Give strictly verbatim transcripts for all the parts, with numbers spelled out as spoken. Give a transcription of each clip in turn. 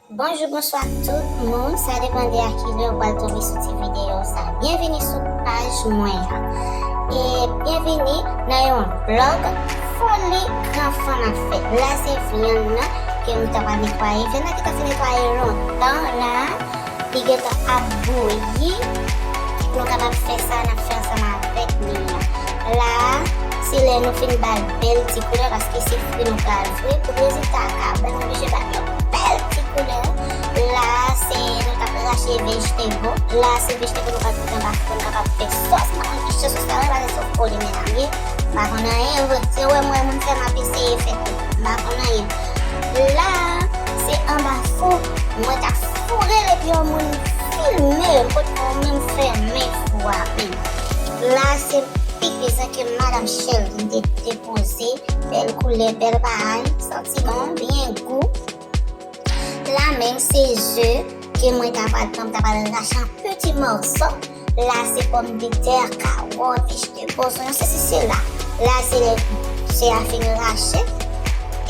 Bonjou, bonswa tout moun, sa depann de a kilè ou pral tonbe sou ti videyo sa. Byenvini sou paj mwen an. E byenvini nan yon vlòg foli gran fanm ap fè. La se vyann nan ke m ta pral netwaye. Vyann nan ki ta fin netwaye lontan la, li gentan ap bouyi. Nou kapab fè sa, n ap fè ansanm avèk li an. La, se lè nou fin ba l bèl ti koulè, paske se fri nou pral fri, pou rezilta a ka bèl, nou oblije ba l yon bèl ti koulè. La, se nou t ap rache vegetable. La, se vegetable nou pral kite anba fou, nou kapab fè sòs. M pa konn ki jan sòs la ye, paske se foli men a ye. M pa konn anyen, se wè m wè moun fè, m ap eseye fè tou. M pa konn anyen. La, se anba fou, mwen t ap foure l epi yon moun filme m, potko menm fèmen fou a menm. La, se pipizan ke madanm Sherline te depoze, bèl koulè, bèl bagay, santi bon, byen gou. La menm se ze ke mwen ta pral pran, m ta pral rache an piti mòso. La se pòmdetè, kawòt, vejetable, zonyon, sesi sela. La se lè ze a fin rache.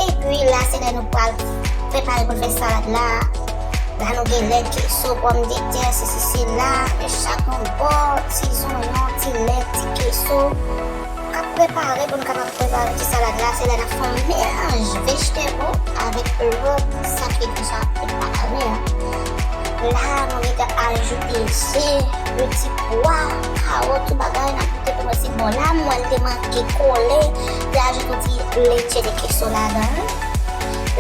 Epi la se lè nou pral prepare pou n fè salad la. La nou gen lèt, keso, pòmdetè, sesi sela, chak yon bò, ti zonyon, ti lèt, ti keso. K ap prepare pou nou kapab prepare ti salad la, se lè n ap fè yon melanj vegetable avèk lòt sa ki deja prepare a. La, nou gentan ajoute ze, peti pwa, kawòt, tout bagay, n ap goute pou nou si bon. La, m wè l te manke kole, te ajoute yon ti leche de keso ladan l.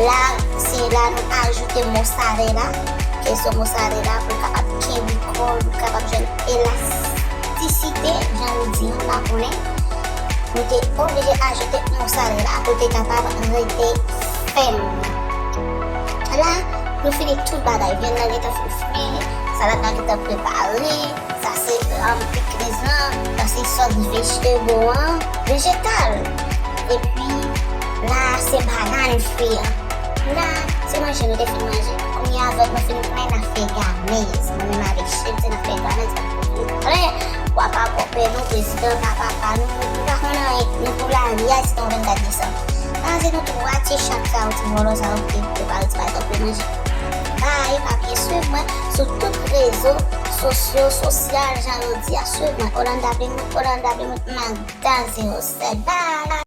La, se la nou ajoute mosarela, keso mosarela, pou l kapab kenbe kò l, pou l kapab jwenn elastisite, jan yo di an, m pa konnen. Nou te oblije ajoute mosarela pou l te kapab rete fèm. La, nou fini tout bagay. Vyann nan gentan fin fri, salad la gentan prepare. Sa se, um, pikliz lan, sa se sòs vegetable an, vejetal. Epi, la, se banann fri an. La, se manje nou te fin manje. Kounye a avèk nou fin plen, n a fè gamèz. Mwen menm avèk Sherline, se n a fè gamèz, n a fè plen. Wa pa kòpè nou, prezidan pa papa nou, nou pa konn anyen, nou pou lari a, se nan vennkat desanm. Nan se nou twa ti chat sa yo, ti vòlò sa yo ki te prepare ti bagay sa yo pou manje. Bay, pa bliye swiv mwen sou tout rezo sosyo, sosyal, jan yo di a, swiv mwen, Olanda Plimout, Olanda Plimout, Magda zewo sèt. Bay!